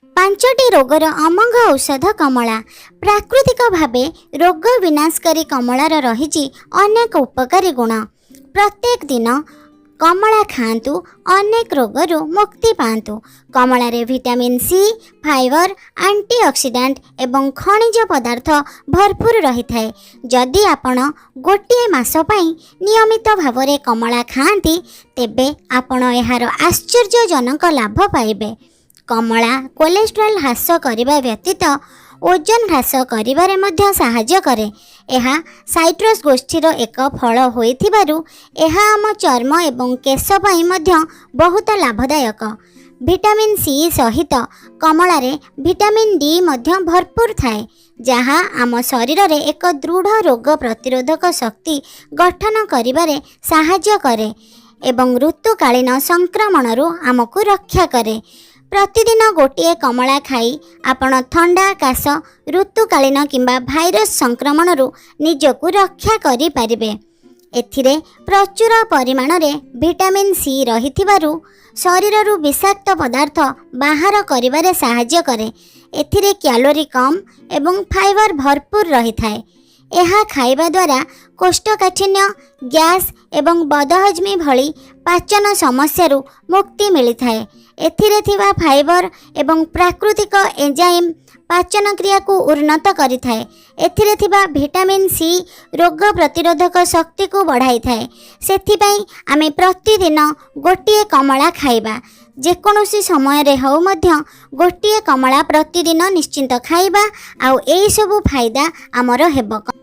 ପାଞ୍ଚଟି ରୋଗର ଅମୋଘ ଔଷଧ କମଳା। ପ୍ରାକୃତିକ ଭାବେ ରୋଗ ବିନାଶକାରୀ କମଳାର ରହିଛି ଅନେକ ଉପକାରୀ ଗୁଣ। ପ୍ରତ୍ୟେକ ଦିନ କମଳା ଖାଆନ୍ତୁ, ଅନେକ ରୋଗରୁ ମୁକ୍ତି ପାଆନ୍ତୁ। କମଳାରେ ଭିଟାମିନ୍ ସି, ଫାଇବର, ଆଣ୍ଟିଅକ୍ସିଡାଣ୍ଟ ଏବଂ ଖଣିଜ ପଦାର୍ଥ ଭରପୁର ରହିଥାଏ। ଯଦି ଆପଣ ଗୋଟିଏ ମାସ ପାଇଁ ନିୟମିତ ଭାବରେ କମଳା ଖାଆନ୍ତି, ତେବେ ଆପଣ ଏହାର ଆଶ୍ଚର୍ଯ୍ୟଜନକ ଲାଭ ପାଇବେ। କମଳା କୋଲେଷ୍ଟ୍ରଲ୍ ହ୍ରାସ କରିବା ବ୍ୟତୀତ ଓଜନ ହ୍ରାସ କରିବାରେ ମଧ୍ୟ ସାହାଯ୍ୟ କରେ। ଏହା ସାଇଟ୍ରସ୍ ଗୋଷ୍ଠୀର ଏକ ଫଳ ହୋଇଥିବାରୁ ଏହା ଆମ ଚର୍ମ ଏବଂ କେଶ ପାଇଁ ମଧ୍ୟ ବହୁତ ଲାଭଦାୟକ। ଭିଟାମିନ୍ ସି ସହିତ କମଳାରେ ଭିଟାମିନ୍ ଡି ମଧ୍ୟ ଭରପୁର ଥାଏ, ଯାହା ଆମ ଶରୀରରେ ଏକ ଦୃଢ଼ ରୋଗ ପ୍ରତିରୋଧକ ଶକ୍ତି ଗଠନ କରିବାରେ ସାହାଯ୍ୟ କରେ ଏବଂ ଋତୁକାଳୀନ ସଂକ୍ରମଣରୁ ଆମକୁ ରକ୍ଷା କରେ। ପ୍ରତିଦିନ ଗୋଟିଏ କମଳା ଖାଇ ଆପଣ ଥଣ୍ଡା, କାଶ, ଋତୁକାଳୀନ କିମ୍ବା ଭାଇରସ୍ ସଂକ୍ରମଣରୁ ନିଜକୁ ରକ୍ଷା କରିପାରିବେ। ଏଥିରେ ପ୍ରଚୁର ପରିମାଣରେ ଭିଟାମିନ୍ ସି ରହିଥିବାରୁ ଶରୀରରୁ ବିଷାକ୍ତ ପଦାର୍ଥ ବାହାର କରିବାରେ ସାହାଯ୍ୟ କରେ। ଏଥିରେ କ୍ୟାଲୋରି କମ୍ ଏବଂ ଫାଇବର ଭରପୁର ରହିଥାଏ। ଏହା ଖାଇବା ଦ୍ୱାରା କୋଷ୍ଠକାଠିନ୍ୟ, ଗ୍ୟାସ୍ ଏବଂ ବଦହଜମି ଭଳି ପାଚନ ସମସ୍ୟାରୁ ମୁକ୍ତି ମିଳିଥାଏ। ଏଥିରେ ଥିବା ଫାଇବର ଏବଂ ପ୍ରାକୃତିକ ଏଞ୍ଜାଇମ୍ ପାଚନ କ୍ରିୟାକୁ ଉନ୍ନତ କରିଥାଏ। ଏଥିରେ ଥିବା ଭିଟାମିନ୍ ସି ରୋଗ ପ୍ରତିରୋଧକ ଶକ୍ତିକୁ ବଢ଼ାଇଥାଏ। ସେଥିପାଇଁ ଆମେ ପ୍ରତିଦିନ ଗୋଟିଏ କମଳା ଖାଇବା। ଯେକୌଣସି ସମୟରେ ହେଉ ମଧ୍ୟ ଗୋଟିଏ କମଳା ପ୍ରତିଦିନ ନିଶ୍ଚିନ୍ତ ଖାଇବା ଆଉ ଏଇସବୁ ଫାଇଦା ଆମର ହେବ।